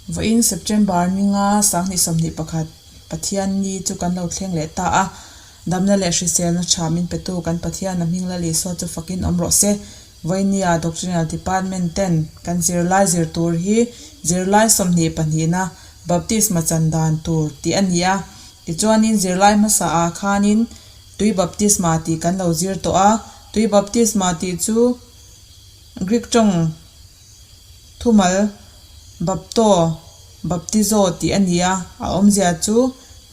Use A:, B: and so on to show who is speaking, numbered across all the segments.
A: Vawiin September ninga 2021 Pathian ni chu kan lo thleng leh ta a, damna leh hriselna tha min petu kan Pathian a hming Lal Isua chu fakin awm rawh se. Vawinia Doctrinal Department ten kan zirlai zir tur hi zirlai 22na Baptisma chan dan tur tih a ni a, tichuanin zirlai hmasa ah khanin tui baptisma tih kan lo zir tawh a, tui baptisma tih chu Greek tawng thumal bapto, baptizo tih a ni a, a awmzia chu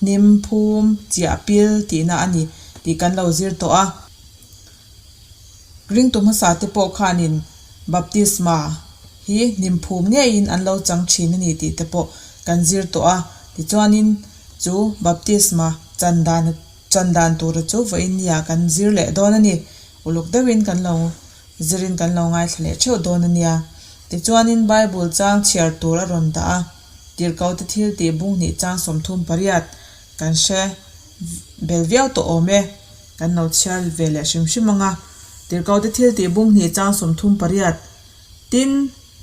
A: hnim phum chiah pil tihna a ni tih kan lo zir tawh a. Ringtu hmasa te pawh khanin baptisma hi hnim phum ngeiin an lo chang thin a ni tih te pawh kan zir tawh a, tichuanin chu baptisma chan dan chan dan tura chu vawiin nia kan zir leh dawn a ni. Uluk deuhin kan lo zirin kan lo ngaithla leh theuh dawn a nia. Tichuanin Bible chang chhiar tur a rawn dah a, tirhkohte thil tih bung hnih chang 38 kan hre bel viau tawh awm e. Kan lo chhiar ve leh hrim hrim ang a, tirhkohte thil tih bung hnih chang 38. Tin,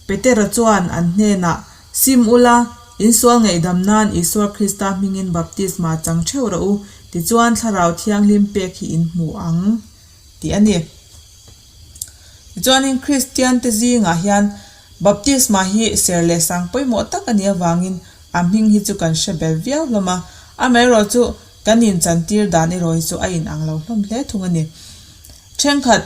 A: Petera chuan an hnenah, Sim ula, insual ngaihdam nan Isua Krista hmingin baptisma chang theuh rawh u, tichuan Thlarau Thianghlim pek hi in hmu ang, tih a ni. Tichuanin Kristiante zingah hian baptisma hi ser leh sang pawimawh tak a nih avangin a hming hi chu kan hre bel viau hlawm a, amaherawhchu kan inchantir dan erawh hi chu a inang lo hlawm hle thung a ni. Thenkhat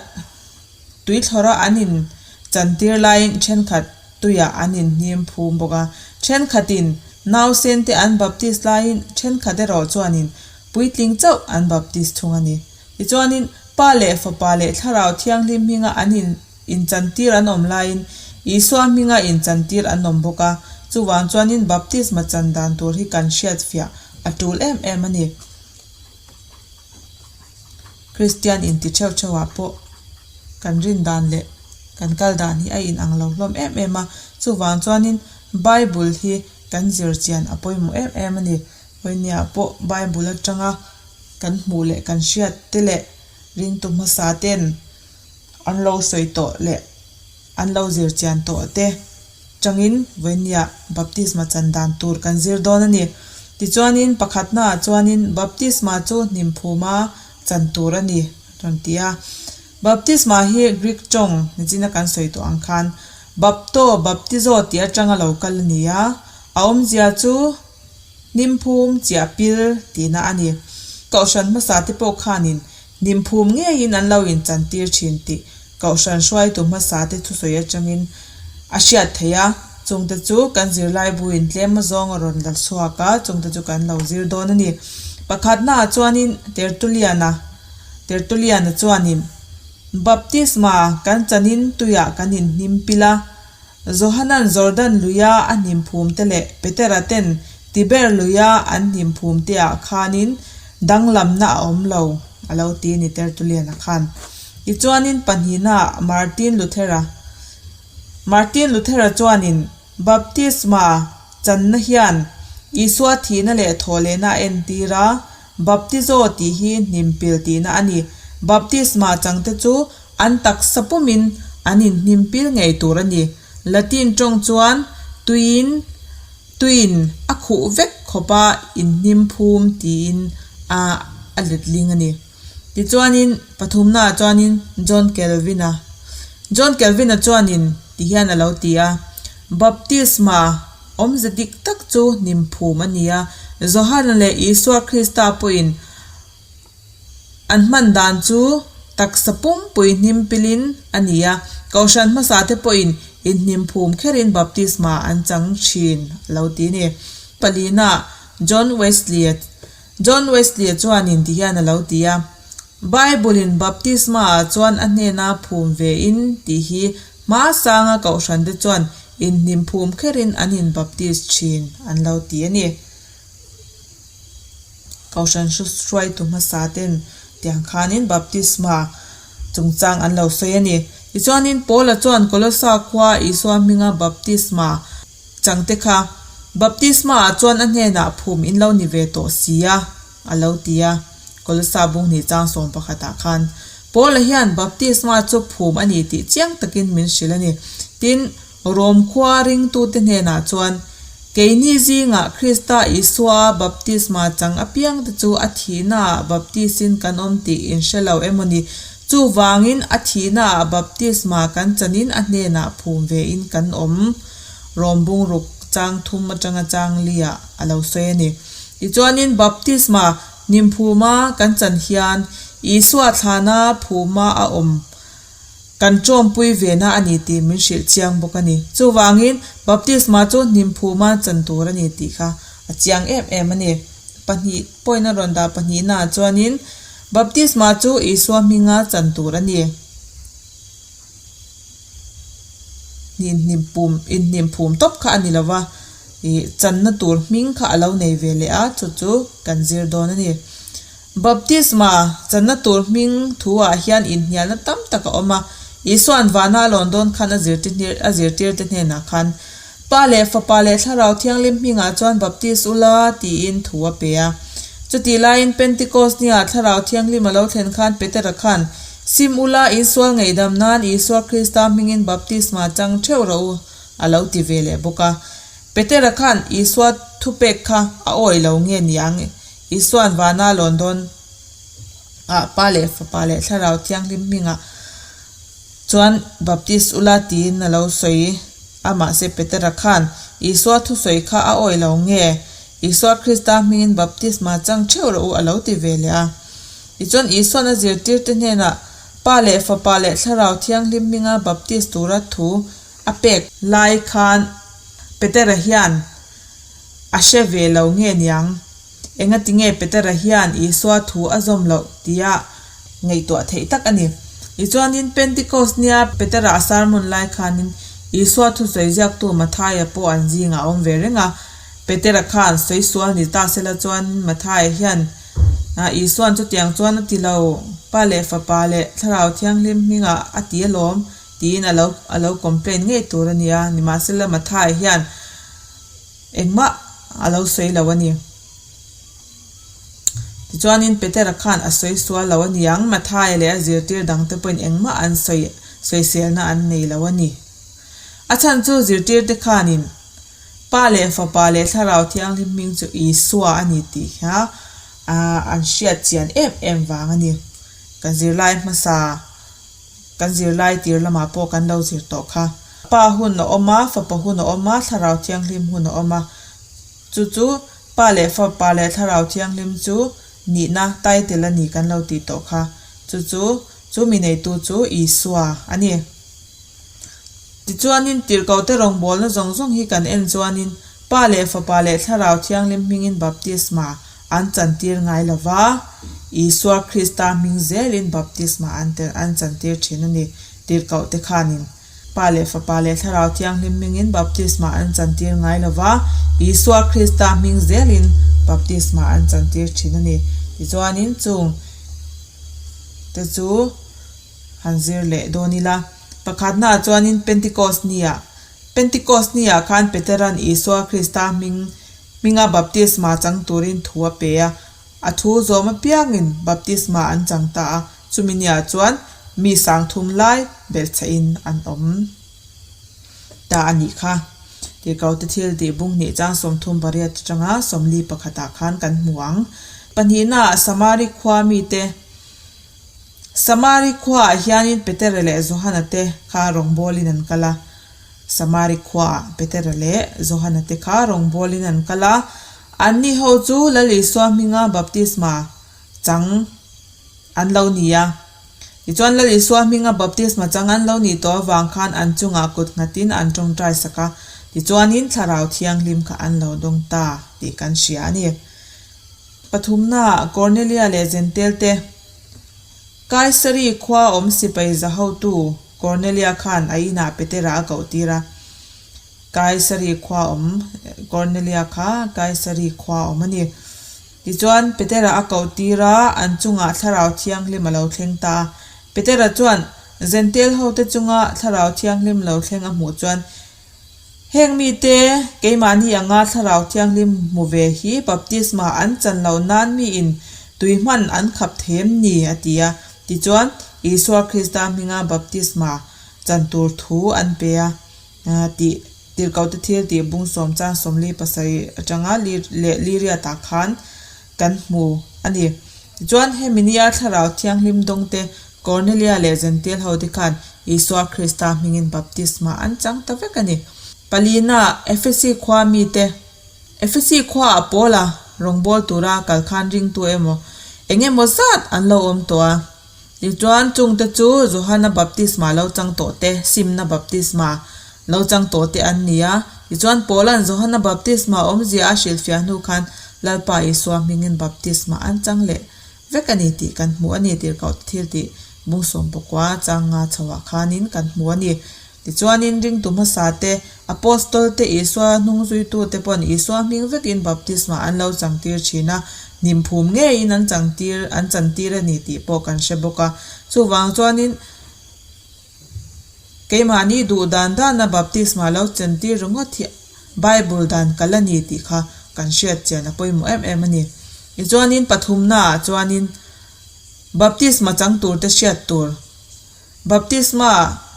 A: tuithlawra an inchantir laiin thenkhat tuiah an inhnim phum bawk a, thenkhatin nausen te an baptist laiin thenkhat erawh chuanin puitling chauh an baptist thung a ni. Tichuanin, Pa leh Fapa leh Thlarau Thianghlim hminga an in inchantir an awm laiin Isua hminga inchantir an awm bawk a, chuvang chuanin baptisma chan dan tur hi kan hriatfiah a tul em em a ni. Kristian inti theuh theuhah pawh kan rin dan leh kan kal dan hi a inang lo hlawm em em a, chuvang chuanin Bible hi kan zir chian a pawimawh em em a ni. Vawinia pawh Bible atanga kan hmuh leh kan hriat te leh ringtu hmasa ten an lo sawi tawh leh an lo zir chian tawh te tangin vawinia baptisma chan dan tur kan zir dawn a ni. Tichuanin pakhatnaah chuanin baptisma chu hnim phuma chan tur a ni rawn ti a. Baptisma hi Greek tawng nichina kan sawi tawh ang khan bapto, baptizo tih atanga lo kal a ni a, a awmzia chu Hnimphum chiah pil tihna a ni. Kohhran hmasa te pawh khanin hnimphum ngeiin an lo inchantir thin tih Kohhran hruaitu hmasa te thusawi atangin a hriat theih a, chungte chu kan zirlaibuin tlem azawng a rawn la chhuak a, chungte chu kan lo zir dawn a ni. Pakhatnaah chuanin Tertullian-a Tertullian-a chuanin Baptisma kan chanin tuiah kan inhnim pil a, Johanan Jordan luia a hnim phum te leh Petera ten Tiber luia an hnim phum te ah khanin danglamna a awm lo, a lo ti ni Tertullian-a khan. Tichuanin pahnihna ah Martin Luthera Martin Luthera chuanin Baptisma channa hian Isua thihna leh thawhlehna a entir a, Baptizo tih hi hnim pil tihna a ni. Baptisma changte chu An taksa pumin an inhnim pil ngei tur a ni. Latin tawng chuan tuiin tuiin a khuh vek khawpa inhnim phum tiin a a letling a ni. Tichuanin pathumnaah chuanin John Calvin-a John Calvin-a chuanin ti hian a lo ti a, Baptisma awmze dik tak chu hnim phum a ni a, Johana leh Isua Krista pawhin An hman dan chu taksa pumpui hnim pilin a ni a, Kohhran hmasa te pawhin inhnim phum kherin baptisma an chang thin a lo ti a ni. Palina, John Wesley John Wesley chuanin ti hian a lo ti a, Bible-in baptisma ah chuan a hnena phum ve in tih hi hma sanga Kohhran te chuan inhnim phum kherin an inbaptist thin an lo ti a ni. Kohhran hruaitu hmasa ten tiang khanin baptisma chungchang an lo sawi a ni. Tichuanin Paula chuan Kolosa khua Isua hminga baptisma changte kha baptisma ah chuan a hnenah phum in lo ni ve tawh si a, a lo ti a. Kolosa bung hnih chang 11 ah khan Paula hian baptisma chu phum a ni tih chiang takin min hrilh a ni. Tin, Rom khua ringtute hnenah chuan. Keini zingah Krista Isua baptisma chang apiangte chu a thihnaah baptisin kan awm tih in hre lo emaw ni? Chuvangin a thihnaah baptisma kan chanin a hnenah phum vein kan awm. Rom bungruk chang thum atanga chang liah a lo sawi a ni. Tichuanin baptisma Hnimphuma kan chan hian Isua thlana phuma a awm kan tawmpui vena a ni tih min hrilh chiang bawk a ni. Chuvangin, baptisma chu hnimphuma chan tur a ni tih kha a chiang em em a ni. Pahnih point a rawn dah pahnihnaah chuanin, baptisma chu Isua hminga chan tur a ni. Inhnimpum inhnimphum tawp kha a ni lo va, ih channa tur hming kha a lo nei ve leh a, chu chu kan zir dawn a ni. Baptisma channa tur hming thu ah hian inhnialna tam tak a awm a, Isua'n vana a lawn dawn khan a zirtir a zirtirte hnenah khan, Pa leh Fapa leh Thlarau Thianghlim hmingah chuan baptis ula tiin thu a pe a. Chutih laiin Pentecost nia Thlarau Thianghlim a lo thlen khan Petera khan, Sim ula, insual ngaihdam nan Isua Krista hmingin baptisma chang theuh rawh u, a lo ti ve leh bawk a. Petera khan Isua thupek kha a awih lo nge niang? Isua'n vana lawn dawn ah Pa leh Fapa leh Thlarau Thianghlim hmingah chuan baptis ula tiin a lo sawi a, mahse Petera khan Isua thusawi kha a awih lo nge? Isua Krista hmingin baptisma chang theuh rawh u a lo ti ve leh a. Tichuan Isua'n a zirtirte hnenah Pa leh Fapa leh Thlarau Thianghlim hminga baptis tura thu a pek lai khan Petera hian a hre ve lo nge niang? Engati nge Petera hian Isua thu a zawm loh tia ngaihtuah theih tak a ni. Tichuanin Pentecost nia Petera a sermon lai khanin Isua thusawi ziaktu Mathaia pawh an zingah a awm ve reng a. Petera khan sawi sual ni ta sela chuan Mathaia hian Isua'n chutiang chuan a ti lo, Pa leh Fapa leh Thlarau Thianghlim hmingah a ti alawm tiin a lo a lo complain ngei tur a nia. Nimahsela Mathaia hian Engmah a lo sawi lo a ni. Tichuanin Petera khan a sawi sual lo a ni ang, Mathaia leh a zirtir dangte pawhin engmah an sawi sawiselna an nei lo a ni. A chhan chu zirtirte khanin Pa leh Fapa leh Thlarau Thianghlim hming chu Isua a ni tih kha an hriat chian em em vang a ni. Kan zirlai hmasa. Kan zirlai tir lamah pawh kan lo zir tawh kha. Pa hun a awm a, Fapa hun a awm a, Thlarau Thianghlim hun a awm a. Chu chu Pa leh Fapa leh Thlarau Thianghlim chu nihna, title, a ni kan lo tih tawh kha. Chu chu chu mi neitu chu Isua a ni. Tichuanin tirhkohte rawngbawlna zawng zawng hi kan en chuanin Pa leh Fapa leh Thlarau Thianghlim hmingin baptisma an chantir ngai lo va, Isua Krista hming zelin baptisma an tel an chantir thin a ni. Tirhkohte khanin Pa leh Fapa leh Thlarau Thianghlim hmingin baptisma an chantir ngai lo va, Isua Krista hming zelin baptisma an chantir thin a ni. Tichuanin chung te chu han zir leh dawn ila. Pakhatnaah chuanin Pentecost niah Pentecost niah khan Petera'n Isua Krista hming Hminga baptisma chang turin thu a pe a, a thu zawm apiangin baptisma an chang ta a, chumi niah chuan mi sangthum lai belhchhahin an awm ta a nih kha. Tirhkohte thil tih bung hnih chang 38 atanga 40 pakhatah khan kan hmu ang. Pahnihnaah Samari khua mite Samari khuaah hianin Petera leh Johana te kha rawngbawlin an kal a. Samari khuaah Petera leh Johana te kha rawngbawlin an kal a, anni ho chu Lal Isua hminga baptisma chang an lo ni a. Tichuan Lal Isua hminga baptisma chang an lo nih tawh avang khan an chungah kut nghatin an tawngtai sak a, tichuanin Thlarau Thianghlim kha an lo dawng ta tih kan hria a ni. Pathumnaah Kornelia leh Zentel te Kaisari khua awm sipai za hotu Kornelia khan a inah Petera a koh tir a. Kaisari khua awm Kornelia kha Kaisari khua awm a ni. Tichuan Petera a koh tir a, an chungah Thlarau Thianghlim a lo thleng ta a. Petera chuan Zentel hote chunga Thlarau Thianghlim lo thleng a hmuh chuan Heng mite, keimahni anga Thlarau Thianghlim hmu ve hi baptisma an chan loh nan miin tui hman an khap them ni, a ti a. Tichuan, Isua Krista hminga baptisma chan tur thu an pe a, tih. Tirhkohte thiltih bung sawm chang 47 atanga leh Liriatah khan kan hmu a ni. Tichuan, hemi nia Thlarau Thianghlim dawngte Kornelia leh Zential hote khan Isua Krista hmingin baptisma an chang ta vek a ni. Palina, Efesi khua mite Efesi khuaah Paula rawngbâwl tura kal khan ringtu emaw eng emaw zat an lo awm tawh a. Tichuan, chungte chu Johana baptisma lo chang tawh te, simna baptisma lo chang tawh te an ni a. Tichuan, Paula'n Johana baptisma awmzia a hrilhfiah hnu khan Lalpa Isua hmingin baptisma an chang leh vek a ni tih kan hmu a ni. Tirhkoh thil tih bung sawmpakua chang nga chhoah khanin kan hmu a ni. Tichuanin ringtu hmasa te, Apostol te, Isua hnungzuitu te pawn Isua hming vekin baptisma an lo changtir thin a, hnimphum ngeiin an changtir an chantir a ni tih pawh kan hre bawk a. Chuvang chuanin keimahni duh dan dana baptisma lo chantir ringawt hi Bible dan kal a ni tih kha kan hriat chian a pawimawh em em a ni. Tichuanin pathumnaah chuanin baptisma chang turte hriat tur Baptisma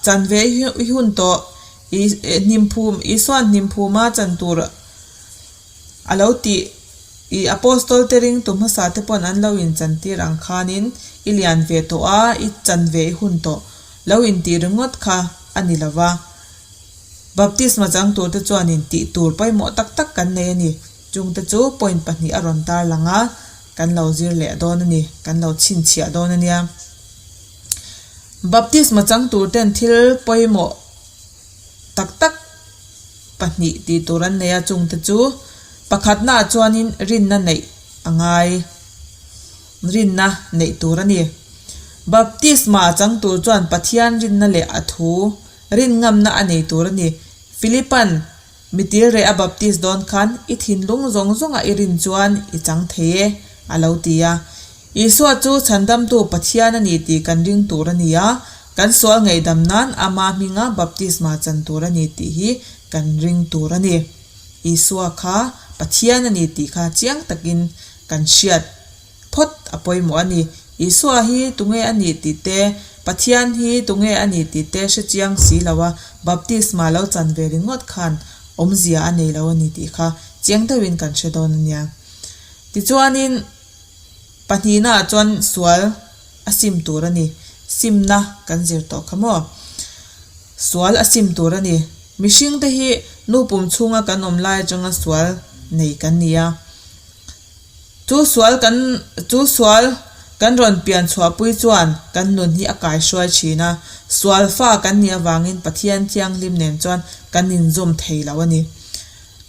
A: chan ve i hun tawh i hnimphum Isua'n hnimphuma chan tur a lo tih i Apostol te ringtu hmasa te pawn an lo inchantir ang khanin i lian ve tawh a, i chan ve i hun tawh lo intih ringawt kha a ni lo va. Baptisma chang tur te chuanin tih tur pawimawh tak tak kan nei a ni. Chungte chu point pahnih a rawn tarlang a, kan lo zir leh dawn a ni, kan lo chhinchhiah dawn a nia. Baptisma chang tur ten thil pawimawh tak tak pahnih tih tur an nei a, chungte chu pakhatnaah chuanin rinna neih a ngai, rinna neih tur a ni. Baptisma chang tur chuan Pathian rinna leh a thu rin ngamna a nei tur a ni. Philipan Mitil reh a baptis dawn khan i thinlung zawng zawnga i rin chuan i chang thei e, a lo ti a. Isua chu chhandamtu Pathian a ni tih kan ring tur a ni a, kan sual ngaihdam nan ama hminga baptisma chan tur a ni tih hi kan ring tur a ni. Isua kha Pathian a ni tih kha chiang takin kan hriat phawt a pawimawh a ni. Isua hi tunge a nih tih te, Pathian hi tunge a nih tih te hre chiang si lo a, baptisma lo chan ve ringawt khan awmzia a nei lo a ni tih kha chiang deuhin kan hre dawn a nia. Tichuanin pahnihnaah chuan sual a sim tur a ni. Simna kan zir tawh kha maw? Sual a sim tur a ni. Mihringte hi nu pum chhunga kan awm lai atanga sual nei kan ni a. Chu sual kan chu sual kan rawn pian chhuahpui chuan kan nun hi a kaihruai thin a, sual fa kan nih avangin Pathian thianghlim nen chuan kan inzawm thei lo a ni.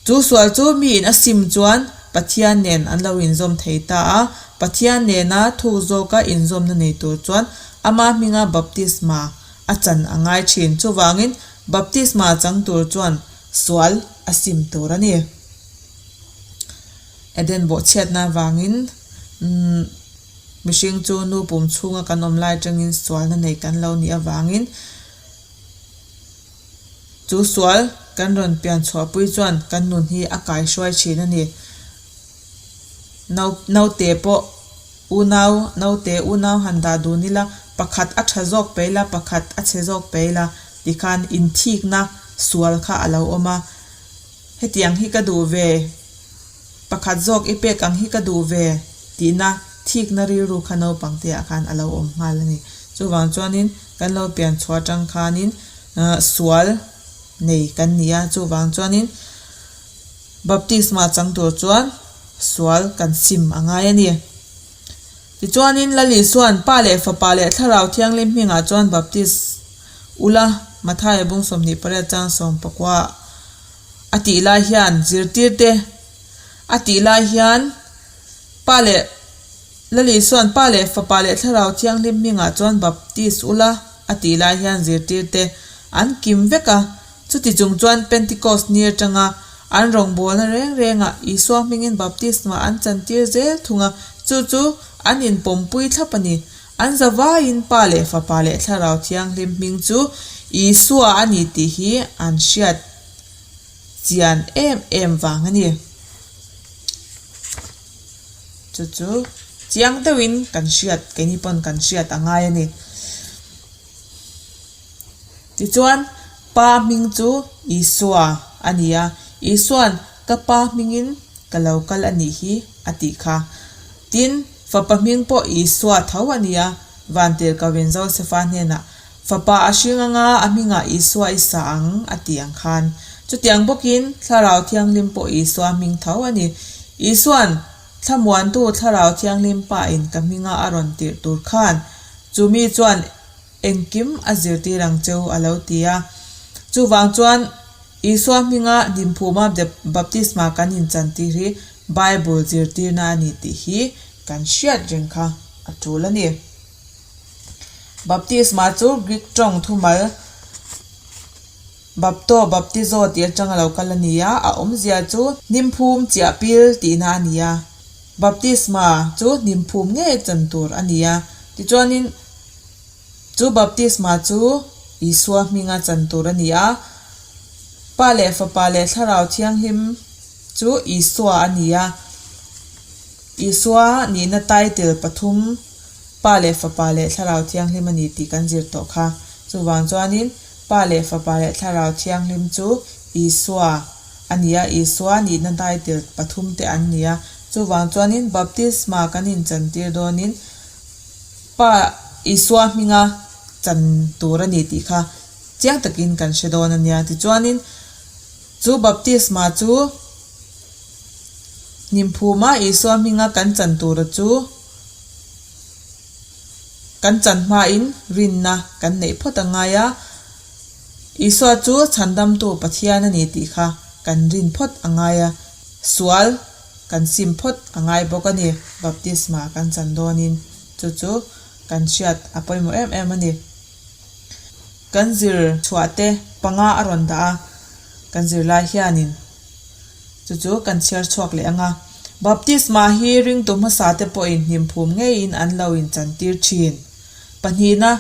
A: Chu sual chu miin a sim chuan Pathian nen an lo inzawm thei ta a, Pathian nena thuk zawka inzawmna nei tur chuan ama hminga baptisma a chan a ngai thin. Chuvangin baptisma chang tur chuan sual a sim tur a ni. Eden bawhchhiatna avangin mihring chu nu pum chhunga kan awm lai atangin sualna nei kan lo nih avangin chu sual kan rawn pian chhuahpui chuan kan nun hi a kaihruai thin a ni. Naute pawh unau naute unau han dah dun ila pakhat a tha zawk pe ila pakhat a chhe zawk pe ila tikhan inthikna sual kha a lo awm a. Hetiang hi ka duh ve, pakhat zawk i pek ang hi ka duh ve tihna thikna rilru kha naupang te ah khan a lo awm nghal a ni. Chuvang chuanin kan lo pian chhuah atang khanin sual nei kan ni a, chuvang chuanin baptisma chang tur chuan sual kan sim a ngai a ni. Tichuanin Lal Isua'n Pa leh Fapa leh Thlarau Thianghlim hmingah chuan baptis ula Mathaia bung 28 chang 19 a tih lai hian zirtirte a tih lai hian Pa leh Lal Isua'n Pa leh Fapa leh Thlarau Thianghlim hmingah chuan baptis ula a tih lai hian zirtirte an kim vek a. Chuti chung chuan Pentecost ni atanga an rawngbawlna reng rengah Isua hmingin baptisma an chantir zel thung a, chu chu an inpawmpui thlap a ni. An zavaiin Pa leh Fapa leh Thlarau Thianghlim hming chu Isua a ni tih hi an hriat chian em em vang a ni. Chu chu chiang deuhin kan hriat, keini pawn kan hriat a ngai a ni. Tichuan, Pa hming chu Isua a ni a. Isua'n, Ka Pa hmingin ka lo kal a nih hi, a tih kha. Tin, Fapa hming pawh Isua tho a ni a, Vantirhkohin Josefa hnenah, Fapa a hring anga a hmingah Isua i sa ang, a ti ang khan. Chutiang bawkin, Thlarau Thianghlim pawh Isua hming tho a ni. Isua'n, Thlamuantu Thlarau Thianghlim Pain ka hminga a rawn tirh tur khan, chu mi chuan engkim a zirtir ang cheu a lo ti a. Chuvang chuan Isua hminga hlimphuma baptisma kan inchantir hi Bible zirtirna a ni tih hi kan hriat reng kha a tul a ni. Baptisma chu Greek tawng thumal Bapto, baptizo tih atang a lo kal a ni a, a awmzia chu hnimphum chiah pil tihna a ni a. Baptisma chu hnimphum ngei chan tur a ni a. Tichuanin chu baptisma chu Isua hminga chan tur a ni a. Pa leh Fapa leh Thlarau Thianghlim chu Isua a ni a. Isua nihna title pathum Pa leh Fapa leh Thlarau Thianghlim a ni tih kan zir tawh kha. Chuvang chuanin Pa leh Fapa leh Thlarau Thianghlim chu Isua a ni a, Isua nihna title pathum te an ni a. Chuvang chuanin baptisma kan inchantir dawnin Pa Isua hminga chan tur a ni tih kha chiang takin kan hre dawn a nia. Tichuanin chu baptisma chu hnimphuma Isua hminga kan chan tura chu Kan chan hmain rinna kan neih phawt a ngai a, Isua chu chhandamtu Pathian a ni tih kha kan rin phawt a ngai a, sual kan sim phawt a ngai bawk a ni. Baptisma kan chan dawnin chu chu kan hriat a pawimawh em em a ni. Kan zir chhuah te panga a rawn dah a, kan zirlai hianin Chu chu kan chhiar chhuak leh ang a. Baptisma hi ringtu hmasa te pawhin hnimphum ngeiin an lo inchantir thin. Pahnihna,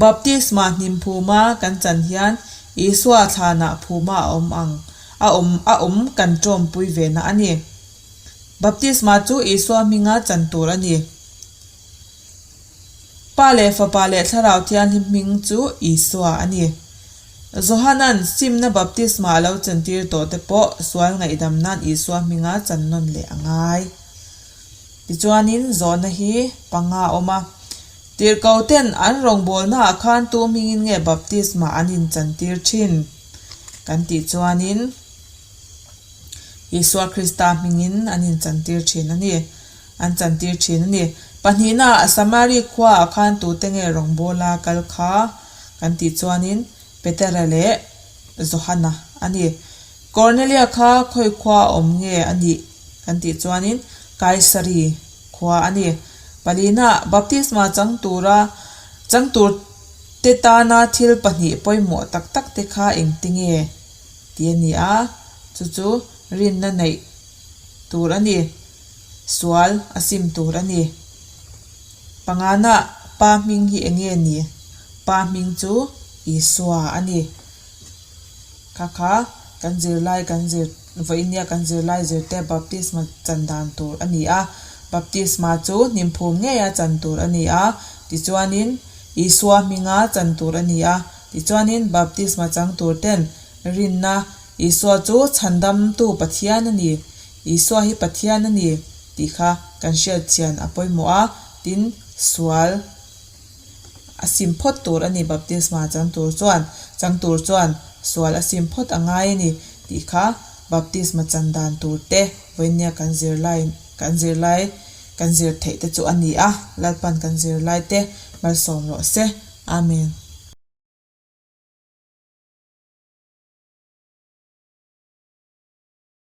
A: Baptisma hnimphuma kan chan hian Isua thlanah phuma a awm ang, a awm a awm kan tawmpui ve na a ni. Baptisma chu Isua hminga chan tur a ni. Pa leh Fapa leh Thlarau Thianghlim hming chu Isua a ni. Johanan simna baptisma a lo chantir tawh te pawh sual ngaihdam nan Isua hminga chan nawn leh a ngai. Tichuanin zawhna hi panga a awm a. Tirhkoh ten an rawngbawlnaah khan tu hmingin nge baptisma an inchantir thin? Kan tih chuanin Isua Krista hmingin an inchantir thin a ni. An chantir thin a ni. Pahnihnaah Samari khuaah khan tute nge rawngbawla kal kha kan tih chuanin Petera leh Johana a ni. Kornelia kha khawi khua a awm nge a nih kan tih chuanin Kaisari khua a ni. Palinaah baptisma chang tura chang tur te tana thil pahnih pawimawh tak tak te kha engti nge tih a ni a, chu chu rinna neih tur a ni. Sual a sim tur a ni. Pangana Pa hming hi eng nge ni? Pa hming chu Isua a ni. Kha kha kan zirlai kan zir vawinia kan zirlai zirte baptisma chan dan tur a ni a. Baptisma chu hnimphum ngeia chan tur a ni a. Tichuanin Isua hminga chan tur a ni a. Tichuanin baptisma chang tur ten rinna Isua chu chhandamtu Pathian a ni. Isua hi Pathian a ni tih kha kan hriat chian a pawimawh a, tin sual a sim phawt tur a ni baptisma chang tur chuan chang tur chuan sual a sim phawt a ngai a ni tih kha baptisma chan dan tur te vawinia kan zirlai kan zirlai kan zir theih te chu a ni a, Lalpan kan zirlai te malsawm rawh se. Amen.